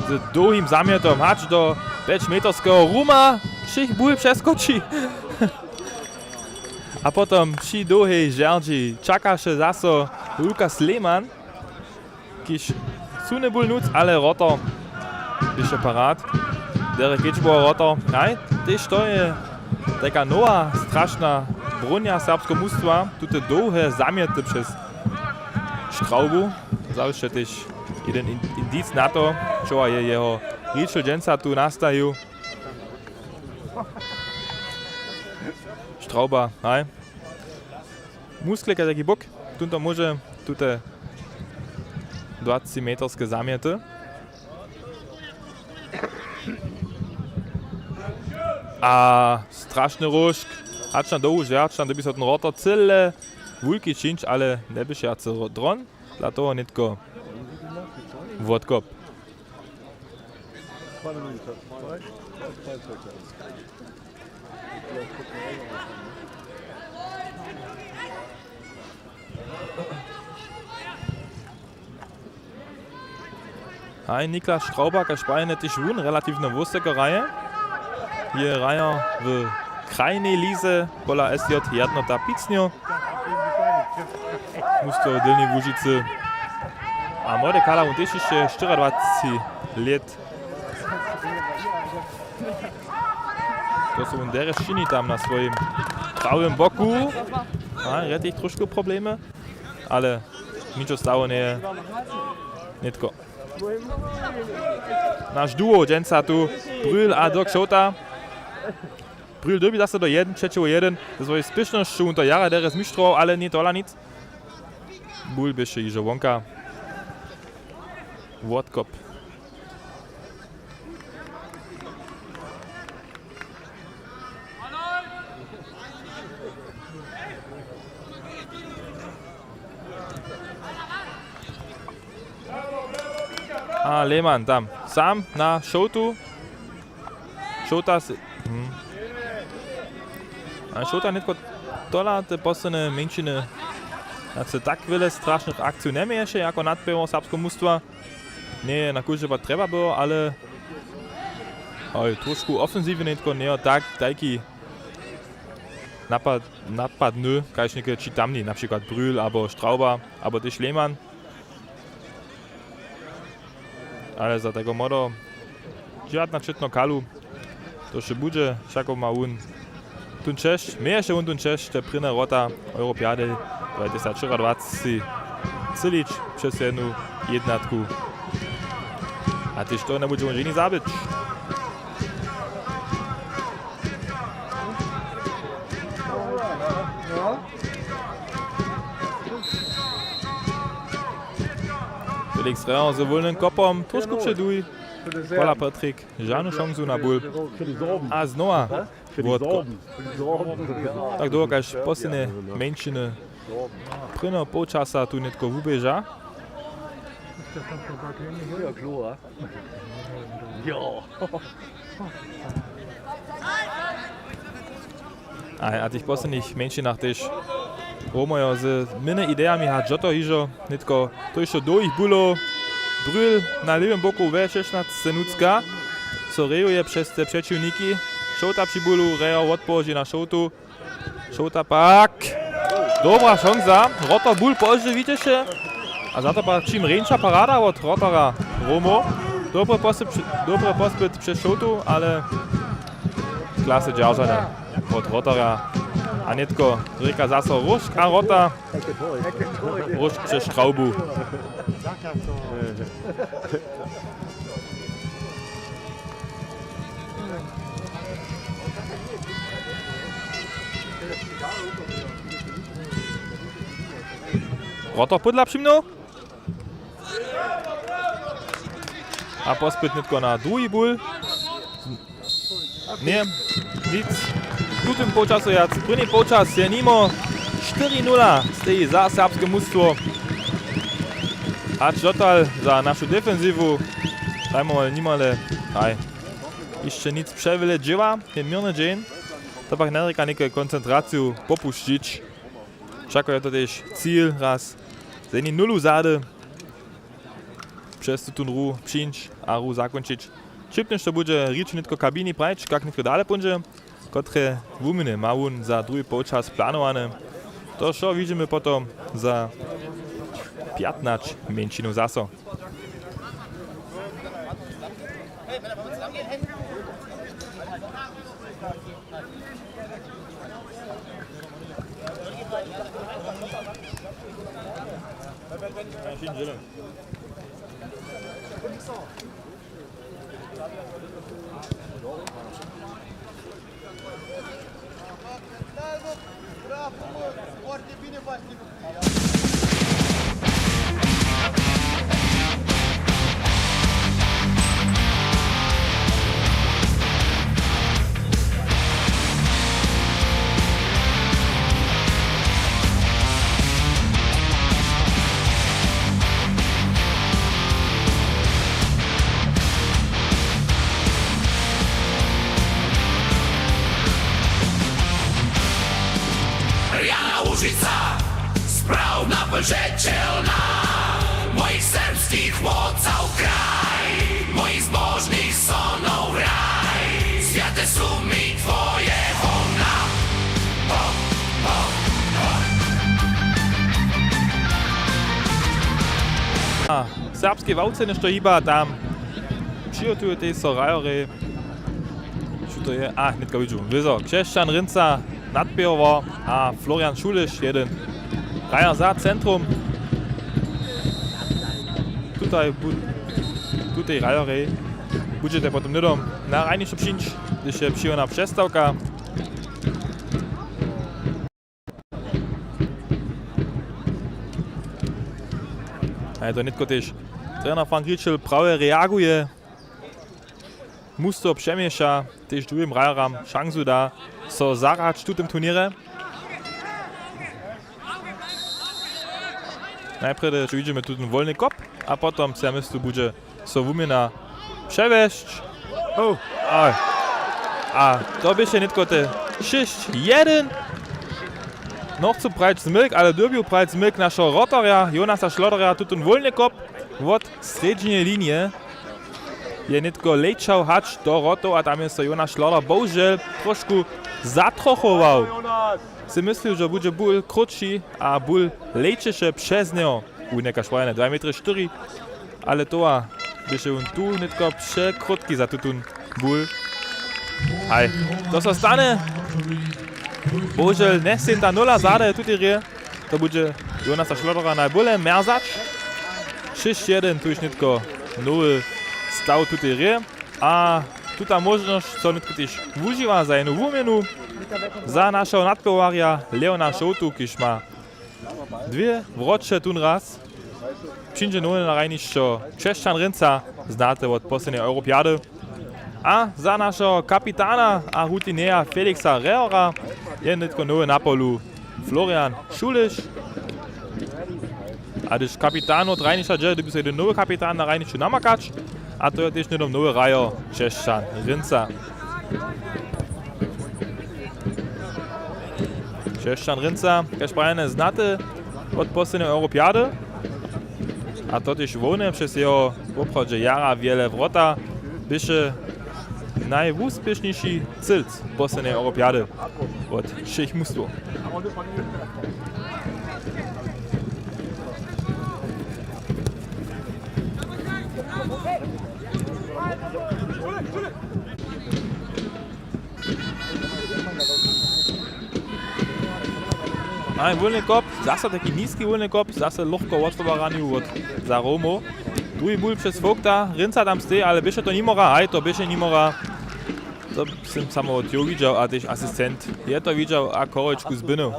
z dołhim zamjetom hač do pjećmeterskeho ruma. Wšěch bul přeskoči. A potom při dołhej žerdźi čakaše zaso Lukas Lehmann, kiž sudny bul nutř, ale wroto běše parad. Derek Kitschboer wroto. Haj, tež to je tajka nowa strašna brunja serbskeho mustwa. Tute dołhe zamjety přez Straubu. Zawěsće tež jeden in-, indic na to, čoła je jeho ričel dźensa tu nastajił. Strauba, haj. Muskle, kaž tajki bok, tón to móže, tute dwacećimeterske zamjety. A strašny róžk, hač na dołhu žerč, tam dyrbi so ten wroto cyle wulki čińć, ale njeběše wjace ro-, dron, dla toho nětko wotkop. Haj, Niklas Strauba, kaž prajenje, tež wón relatiwnje wysoko hraje. Je hrajer w krajnej lize pola S J Jednota Picnjo. Mustwo w Delnjej Łužicy. A młode kala, wón tež hišće štyriadwaceći lět. To so wón derje čini tam na swojim prawym boku. A, je tež trošku problemy, ale ničo stało njeje. Nětko. Naš duo dźensa tu, Brühl a Dirk Šołta. Brühl dyrbi zase do jedyn přećiwo jedyn ze swojej spěšnosću, wón to jara derje zmištrował, ale ně tola nic. Bul běše hižo wonka. Wotkop. A Lehmann tam sam na Šołtu. Šołta s-, hm. A Šołta nětko tola te posledne mjeńšiny, wjace tak wjele strašnych akcijow njeměješe jako nadpěro serbskeho mustwa. Njeje na kóždy pad trjeba było, ale, oj, trošku ofensiwy nětko njejo tak, tajki napad-, napadny, kaž něke či tamni, na přikład Brühl abo Strauba, abo tež Lehmann. Ale za tego młodo žadna četno kalu. To še budźe, wšako ma wón tón česć, měješe wón tón česć, te prěnje wrota Europjady dwatysać štyriadwaceći třělić přez jednu jednatku. A tež to njebudźe wón ženi zabyć. Felix Reher z wólnym kopom, trošku předuj. Pola Patrik, žanu šansu na bul. A znowa wótkop. Tak dołho, kaž poslednje mjeńšiny prěnjeho połčasa tu nětko wuběža. Jo. A, a w tych poslednich mjeńšinach tež Romojo z mnymi idejami, hač do toho hižo nětko to hišće dołhich bulow. Brühl na lěwym boku we šěsnasce nutřka so rejuje přez te přećiwniki. Šołta při bulu, Reher wotpołoži na Šołtu. Šołta pak. Dobra šansa. Wroto bul pozdźe widźeše. A za to pak čim rjeńša parada wot wrotara Romow. Dobry pospyt, dobry pospyt přez Šołtu, ale klasne dźeržanje wot wrotara. A nětko rěka zaso Róžk a wrota. Róžk přez štrawbu. Wroto pódla přimnął. A pospyt nětko na druhi bul. Ně, nic. W tutym połčasu wjac. Prěni połčas je nimo. Štyri nula steji za serbske mustwo. Hač dotal za našu defensiwu. Dajmy ale nimale. Haj. Hišće nic přewjele dźěła. Je měrny dźeń. To pak njerěka někoj koncentraciju popušćić. Wšako je to tež cil raz z jednej nulu zady přez tutón ruch přińć a ruch zakónčić. Ćipnjež to budźe rić nětko w kabini prajć, kak nětko dale póńdźe, kotre wuměny ma wón za druhi połčas planowane. To wšo widźimy potom za pjatnaće mjeńšinow zaso. Rjana Łužica, sprawna, požećelna, mojich serbskich wótcow kraj, mojich zbožnych sonow raj, swjate su mi twoje hona. Ho, ho, ho. A, w serbskej ławce něšto hiba tam. Přihotujete so, hrajerjo. Što to je? A, nětko widźu. Wězo, Křesćan Rynca, nadpěrował a Florian Šuliš, jedyn hrajer za centrum. Tutaj bu-, tutej hrajerjej budźete potom hnydom na hrajnišće přińć, hdyž je přiwona přestawka. A je to nětko tež trener Frank Rietschel prawje reaguje. Mustwo přeměša, tež druhim hrajeram šansu da so zahrać w tutym turněrje. Najprjedy widźimy tutón wolny kop, a potom, so ja myslu, budźe so wuměna přewjesć. Oh. A, a to běše nětko te šěsć jedyn. No, chcu prajić zmylk, ale dyrbił prajić zmylk našeho wrotarja, Jonasa Šloderja, tutón wolny kop wot srjedźneje linije je nětko lečał hač do wrotow a tam je so Jonas Šloder bohužel trošku zatrochował. Sy myslił, že budźe bul krótši a bul lečěše přez njeho. Wón je kaž prajeje dwaj metry štyri, ale towa běše wón tu nětko překrótki za tutón bul. Haj, to so stanje. Bohužel, njeseń ta nula zady tutej hrě. To budźe Jonasa Šlodera najbóle mjerzać. Šěsć jedyn, tuž nětko nowy staw tutej hrě. A tuta móžnosć so nětko tež wužiwa za jednu wuměnu za našeho nadpěrowarja Leona Šołtu, kiž ma dwě wróće tón raz. Přińdźe nowy na hrajnišćo Křesćan Rynca, znaty wot poslednjeje Europjady. A za našeho kapitana a rutineja Felixa Rehora je nětko nowy na polu Florian Šuliš. A hdyž kapitan wot hrajnišća dźe, dyrbi so jedyn nowy kapitan na hrajnišću namakać. A to je tež hnydom nowy hrajer Křesćan Rynca. Křesćan Rynca, kaž prajeje, znaty wot poslednjeje Europjady. A to tež hłowne přez jeho woprawdźe jara wjele wrota běše najwuspěšniši cylc poslednjeje Europjady wot wšěch mustwow. A wólny kop, zaso taki niski wólny kop, zaso lochko wotwobarany wot za Romow. Druhi bul přez Vogta, Rinca tam steji, ale běše to nimora, haj, to běše nimora. To sym samo wot jow widźał, a tež asistent je to widźał a chorječku zbynył.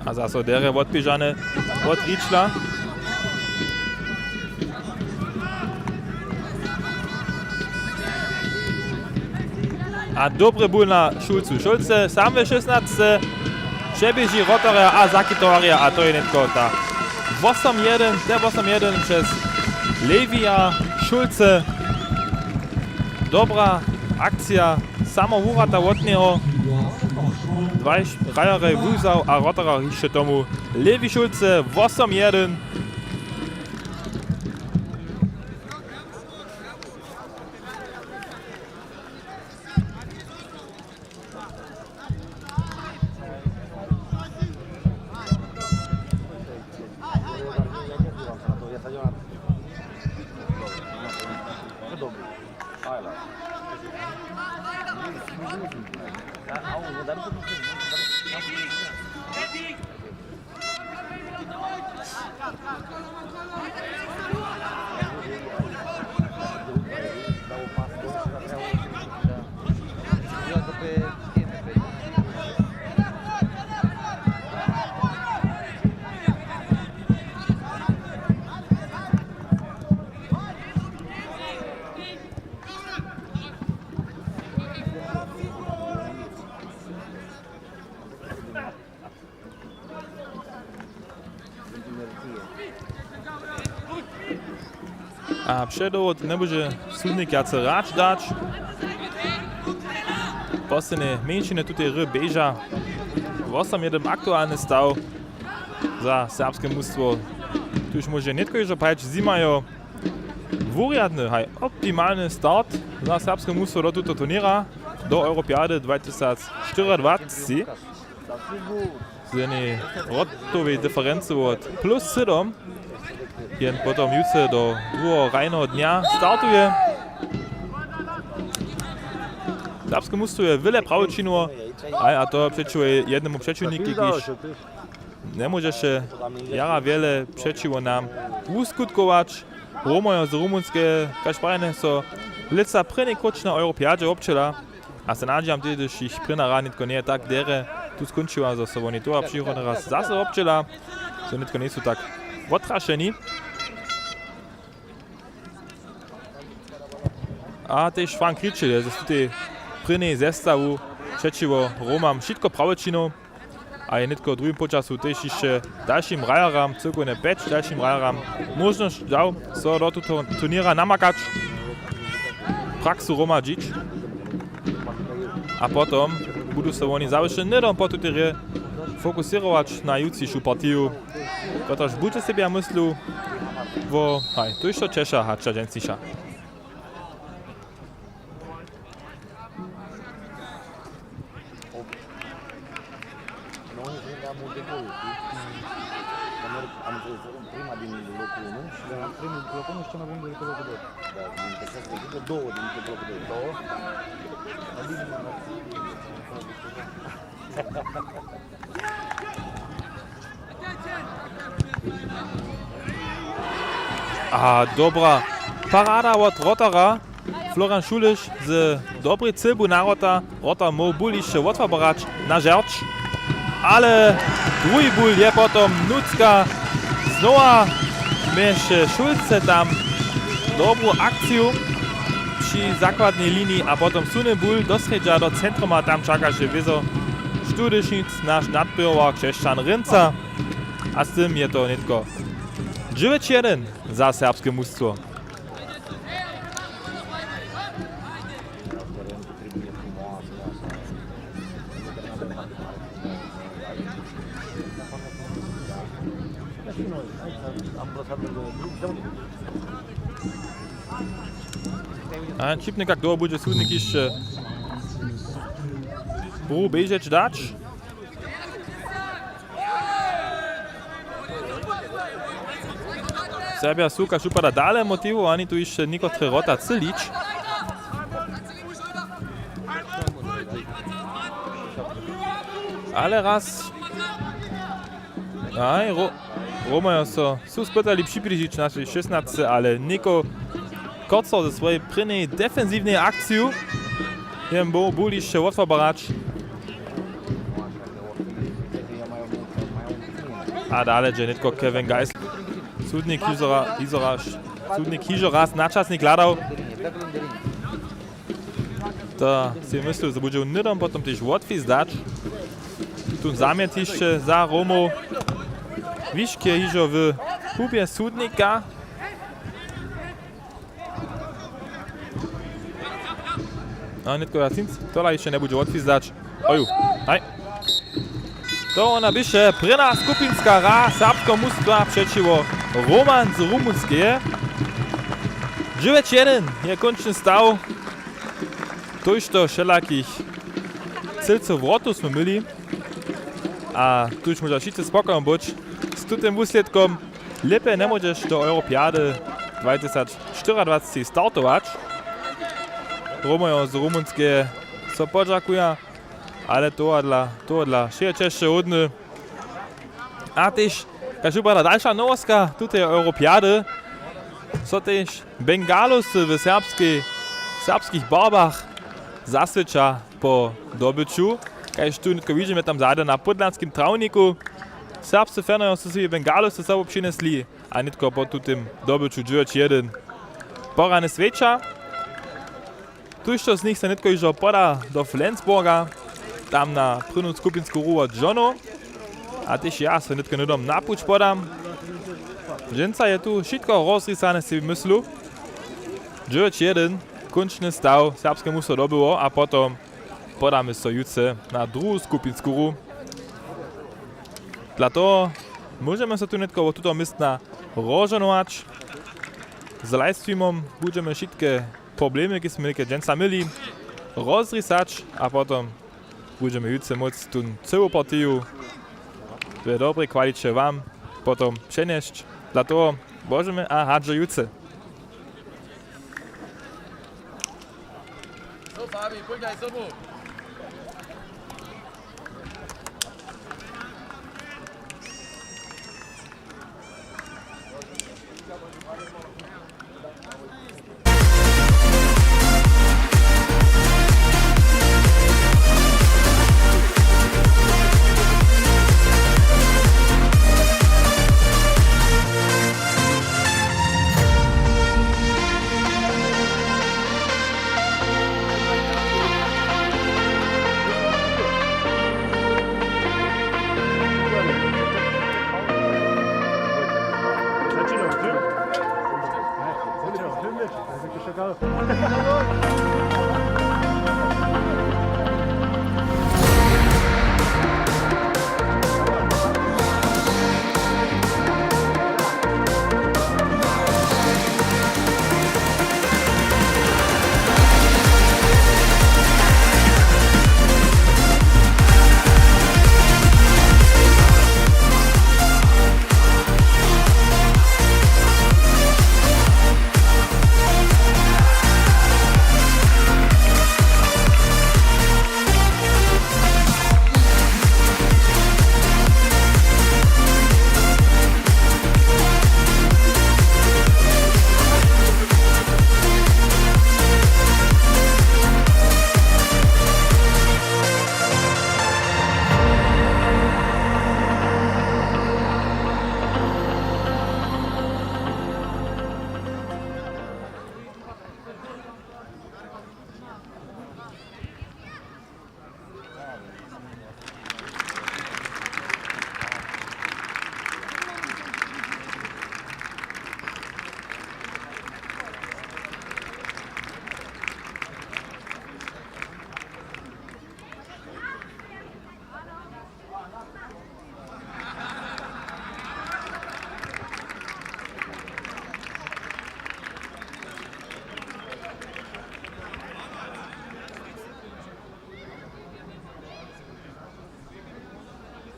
A zaso derje wotběžane wot Ričla. A dobry bul na Šulcu. Šulce sam we šěsnasce přeběži wrotarja a zakitowarja, a to je nětko ta wosom jedyn, te wosom jedyn přez Lewija Šulce. Dobra akcija, samo wurata wot njeho. Dwaj hrajerjej wuzał a wrotarja hišće tomu. Lewi Šulce wosom jedyn. A předołho njemóže sudnik wjace hrać dać. Poslednje mjeńšiny tutej hry běža. Wosom jedyn aktualny staw za serbske mustwo. Tuž móže nětko hižo pajeć, zimajo wurjadny, haj, optimalny start za serbske mustwo do tuto turněra, do Europjady dwatysacštyriadwacci. Z jednej wrotowej diferency wot plus sydom jen potom jutře do druheho hrajneho dnja startuje. Serbske mustwo je wjele prawočinło, a, a to přećiwo jednemu přećiwnikej, kiž njemóžeše jara wjele přećiwo nam wuskutkować. Romojo z Rumunskeje, kaž prajene, so lětsa prěni króć na Europjadźe wobdźěla. A so nadźijam tež, hdyž jich prěna hra nětko njeje tak derje tu skónčiła, zo so woni towa přichodny raz zaso wobdźěla, zo nětko njejsu tak wotrašeni. A tež Frank Ričel je z tutej prěnjej zestawu přećiwo Romam wšitko prawočinił. A je nětko w druhim połčasu tež hišće dalšim hrajeram, cyłkownje pjeć dalšim hrajeram, móžnosć dał, so do tuto turněra namakać, praksu hromadźić. A potom budu so woni zawěsće hnydom po tutej hrě fokusěrować na jutřišu partiju, kotraž budźe sebje myslił wo, haj, to hišće ćeša hač ta dźensniša. A dobra parada wot wrotara. Florian Šuliš z dobrej cyłbu na wrota. Wrotar móhł bul hišće wotwobarać na žerč. Ale druhi bul je potom nutřka. Znowa měše Šulce tam dobru akciju při zakładnej liniji a potom suny bul do srjedźa do centruma, tam čakaše wězo Študyšnic naš nadběhowark Křesćan Rynca. A z tym je to nětko dźewjeć jedyn za serbske mustwo. A wšipnje, kak dołho budźe sudnik hišće Bru běžeć dać. Serbja su kaž wupada dale motiwu, ani tu hišće někotre wrota chce hić. Ale raz. Aj, Ro-, Romajo so su spytali přibližić našej šěsnasce, ale něko Kocor ze swojej prěnjej defensiwnej akciju. Jen bu-, bu hišće wotwobarać. A dale dźe nětko Kevin Geisler. Sudnik hižo ra-, hižo raz, sudnik hižo raz načasnik hladał. To sej myslił, zo budźe hnydom potom tež wotfis dać. Tu zamjet hišće za Romow. Wišk je hižo w hubje sudnika. No, nětko Jacinc, tola hišće njebudźe wotfizdać. Oju, haj. To wona běše prěna skupinska hra serbskeho mustwa přećiwo Roman z Rumunskeje. Dźewjeć jedyn je kónčny staw. Tójšto wšelakich cylcow wrotow smy měli. A tuž móža wšitcy spokojno być z tutym wuslědkom. Lěpje njemóžeš do Europjady dwatysać štyriadwacci startować. Romojo z Rumunskeje so podźakuja, ale tohodla, tohodla wšeje ćežše hódny. A tež, kaž wupada dalša nowostka tuteje Europjady, so tež Bengalowscy w serbskej, serbskich barbach zaswědča po dobyću. Kaž tu nětko widźimy tam zady na podlanskim trawniku. Serbscy fanojo su sebi Bengalowscy sobu přinjesli a nětko po tutym dobyću dźewjeć jedyn porany swjeća. Tuž to z nich so nětko hižo poda do Flensburga, tam na prěnu skupinsku hru wot žonow. A tež ja so nětko hnydom na puć podam. Dźensa je tu wšitko rozrisane, sej myslu. Dźewjeć jedyn, kónčny staw serbske mustwo dobyło a potom podamy so jutře na druhu skupinsku hru. Dla toho móžemy so tu nětko wot tutoho městna rozžohnować. Z livestreamom budźemy wšitke problemy, kiž smy něke dźensa měli, rozrisać a potom budźemy jutře móc tu cyłu partiju w dobrej kwaliće wam potom přenjesć. Dla toho Božemy a hadźe jutře.